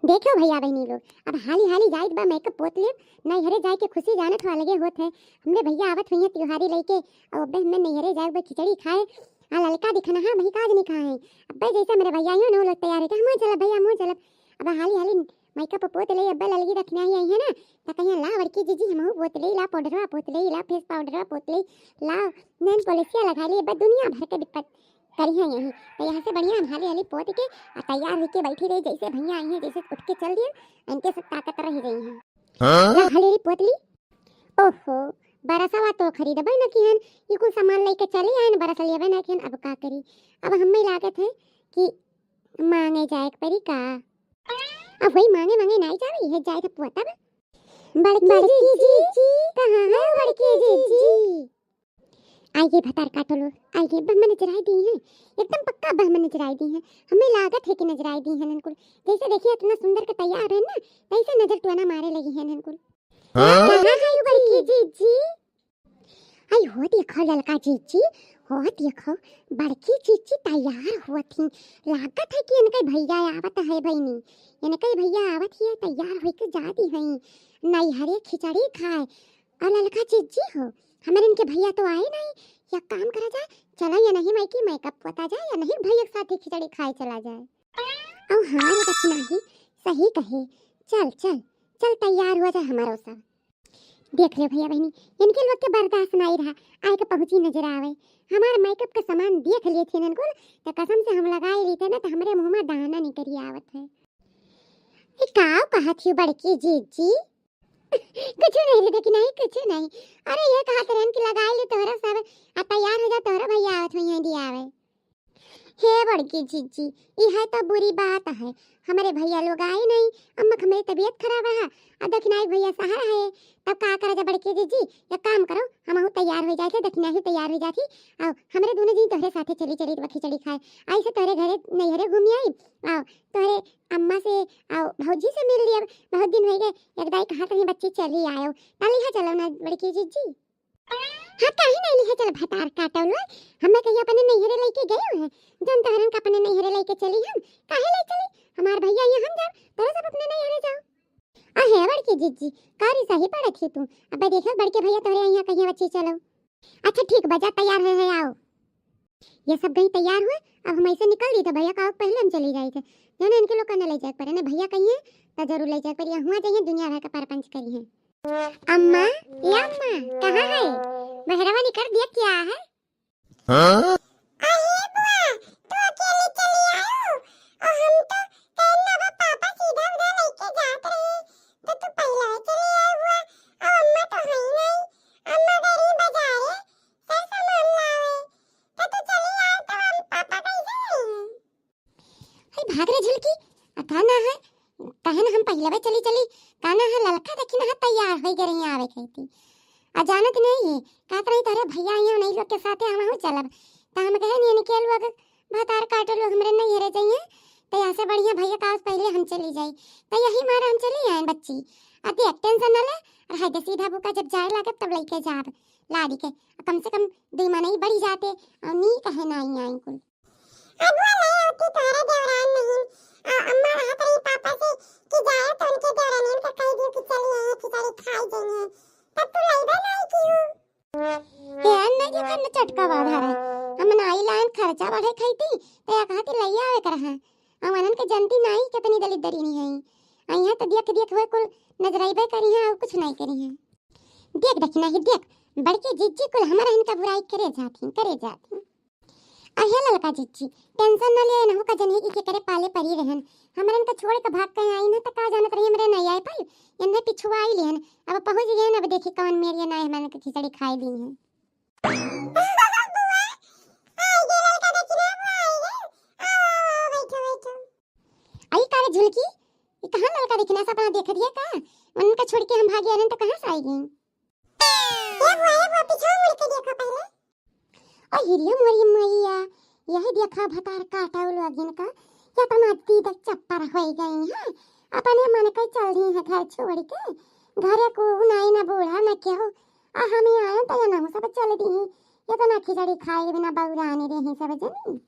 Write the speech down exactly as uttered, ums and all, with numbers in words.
देखो भइया बहिनी लोग, अब हाली हाली जाइत बा, मेकअप पोत लेब, नैहरे जाए के खुशी जानत हो अलगे होत है। हमरे भइया आवत होइहैं त्योहारी लइके, अउ अब्बे हमें नैहरे जाए बा खिचड़ी खाए। आ ललका दिखना है, वही काज नहीं खाए। अब्बे जैसे हमरे भइया आइहैं ना, वो लोग तैयार होइके, "हमहूँ चलब भइया, हमहूँ चलब।" अब हाली हाली मेकअप पोत ले, अब्बे ललकी दखिनाही आइहैं ना, त कहिहैं, "ला बड़की जीजी, हमहूँ पोत ले, ला पाउडरवा पोत ले, ला फेस पाउडरवा पोत ले, ला नेल पॉलिशिया लगा ले, अब्बे दुनिया भर के बिपत करिहैं यही।" त यहाँ से बढ़िया हम हाली हाली पोत के आ तैयार होइके बैठी रही, जैसे भइया आइहैं, जैसे उठ के चल दिए, इनके सब ताकत रह गई है। हाँ? ला हाली हाली पोत ली। ओहो, बरसवा तो खरीदबे न किहन, ई कुल सामान लेके चली आइन, बरस लेबे न किहन, अब का करी? अब हमें लागत है कि मांगे जाए के परी का? अब वही मांगे मांगे नाई जावे, ये जाए तो पोतब। बड़की बड़की जीजी, जीजी, कहाँ है बड़की जीजी? आइए भतार काटो लोग, आइए, बहम नजराई दी हैं, एकदम पक्का बहम नजराई दी हैं। हमें लागत है कि नजराई दी हैं इनकुल। जैसे देखिए इतना सुंदर के तैयार है ना, तैसे नजर टुआना मारे लगी हैं इनकुल। हाँ? कहाँ है बड़की जीजी? आई हो देखो ललका जीजी, हो देखो बड़की जीजी तैयार हुआ थी। लागत है कि इनके भैया आवत है बहिनी, इनके भैया आवत ही तैयार होइके जाती हैं नैहरे खिचड़ी खाए। और ललका जीजी हो, हमारे इनके भैया तो आए नहीं, या काम करा जाए, चला या नहीं माई की मेकअप पोता जाए या नहीं भैया के साथ ही खिचड़ी खाए चला जाए। और हाँ ये दखिनाही सही कहे, चल चल चल तैयार हुआ जाए हमारो सब। देख ले भैया बहिनी, इनके लोग के बर्दाश्त नहीं रहा, आए के पहुँची नजर आवे। हमार मेकअप के सामान देख लिए थे इनकुल, तो कसम से हम लगाए लेते ना तो हमरे मुँह में दाना निकरी आवत है। ए, काव कहत ही बड़की जीजी? कुछ नहीं रे दखिनाही, कुछ नहीं। अरे ये कहत रहन कि लगाए ले तोहरा सब, आ तैयार हो जा, तोहरा भैया आवत होइहैं दियावे। हे बड़की जीजी, ई है तो बुरी बात है, हमरे भैया लोग आए नहीं, अम्मा के हमरी तबीयत खराब रहा, अब दखिनाही भैया सहारा है, तब का करा जा बड़की जीजी? एक काम करो, हमहू तैयार हो जाए थे, दखिनाही तैयार हो जाती, आओ हमरे दोनों जी तोहरे साथे चली, चली तो खिचड़ी खाए, ऐसे तोहरे घरे नैहरे घूमी आई, आओ तोहरे अम्मा से, आओ भौजी से मिल लिया, बहुत दिन हो गए, एक दाई कहा तनी बच्ची चली आयो, ताली है चलो ना बड़की जीजी। हाँ, काहे नहीं लिहे चल भतार काटल लोग? हमें कहीं अपने नैहरे लेके गए हैं, जौन तोहरन का अपने नैहरे लेके चली हम, काहे ले चली? हमार भैया यहाँ हम जाओ, तोरे सब अपने नैहरे जाओ। अहे बड़की जीजी, कारी सही पड़त ही तू। अबे देखो बड़के भैया तोहरे यहाँ कहीं बच्ची चलो। अच्छा ठीक बा, जा तैयार है, है आओ। ये सब गई तैयार हुए, अब हम ऐसे निकल दी तो भैया का पहले हम चली जाए थे, जौन इनके लोग का न ले जाए पड़े, ना भैया कहीं है तो जरूर ले जाए पड़े, हुआ जाइए दुनिया भर का परपंच करी है। अम्मा, ए अम्मा, कहाँ है? बहरवा निकल दिया क्या है? हाँ? अरे बुआ, तू अकेले चली आयो? और हम तो कहना बा पापा सीधा उधर लेके जात रहे, तो तू पहले चली आयो बुआ। और अम्मा तो है ही नहीं, अम्मा गई रही बाजारे, सर सामान लावे, तो तू चली आयो तो हम पापा कैसे जाइए? हई भाग रे झुलकी, आ का ना है, कहे ना हम पहिलवे चली चली, का ना है ललका देखी ना है तैयार होई गई रही आवे कहती। आ जानत नहीं है, कहत रही तोहरे भैया आइया नहीं लोग के साथे हमहू चलब। त हम कहे नहीं इनके लोग भतार काटो लोग हमरे नहीं हेरे जाइए, त यहाँ से बढ़िया भैया का पहले हम चली जाई। त यही मारे हम चली आए बच्ची। आ देख टेंशन न ले, और हाय दे सीधा बुका जब जाए लागे तब लइके जाब लादी के। कम से कम दुई मनई बढ़ी जाते, और नी कहे ना आई आई कुल। अगुआ ले होती तोहरे देवरान नहीं, आ अम्मा रहत रही पापा से कि जाए तो उनके देवरानियन के कह दियो कि चली आइए खिचड़ी खाई जाइए, तब तू लइबे नहीं की हो। ए, नहीं देखा न चटका बाधा रहे, हम नाई लाइन खर्चा बढ़े खाई थी, तो या कहती लइया आवे कर है, हम अनन के जनती नाई कितनी दलित दरी नहीं है, आ यहाँ तो देख देख हुए कुल नजराइबे करी है और कुछ नहीं करी है। देख दखिनाही देख, बड़के जिज्जी कुल हमारा इनका बुराई करे जाती, करे जाती। अहे ललका जिज्जी, टेंशन न ले, नहु का जनी ई के करे पाले परी रहन। हमरन का छोड़ के भाग के आई न त का जानत रही हमरे नहीं आए पाई, इन्हें पिछुआ आई लेहन। अब पहुँच गए न, अब देखी कौन मेरी ना हमरन के खिचड़ी खाए दी है। आई का रे झुलकी, ई कहाँ ललका देखना सपना देख दिया का? उनका छोड़ के हम भागे आनन त कहाँ से आई गई? ए बुआ, ए बुआ, पीछे मुड़ के देखो पहले। ओ हिरियो मोरी मैया, यही देखा भतार काटा लोगिन का, या तो मत दी देख चप्पर हो गई है। अपने मन के चल रही है घर छोड़ के, घरे को नाई ना बूढ़ा ना केहू। आ हम ही आए तो या ना सब चल दी, ये तो ना खिचड़ी खाए बिना बौराने रही सब जनी।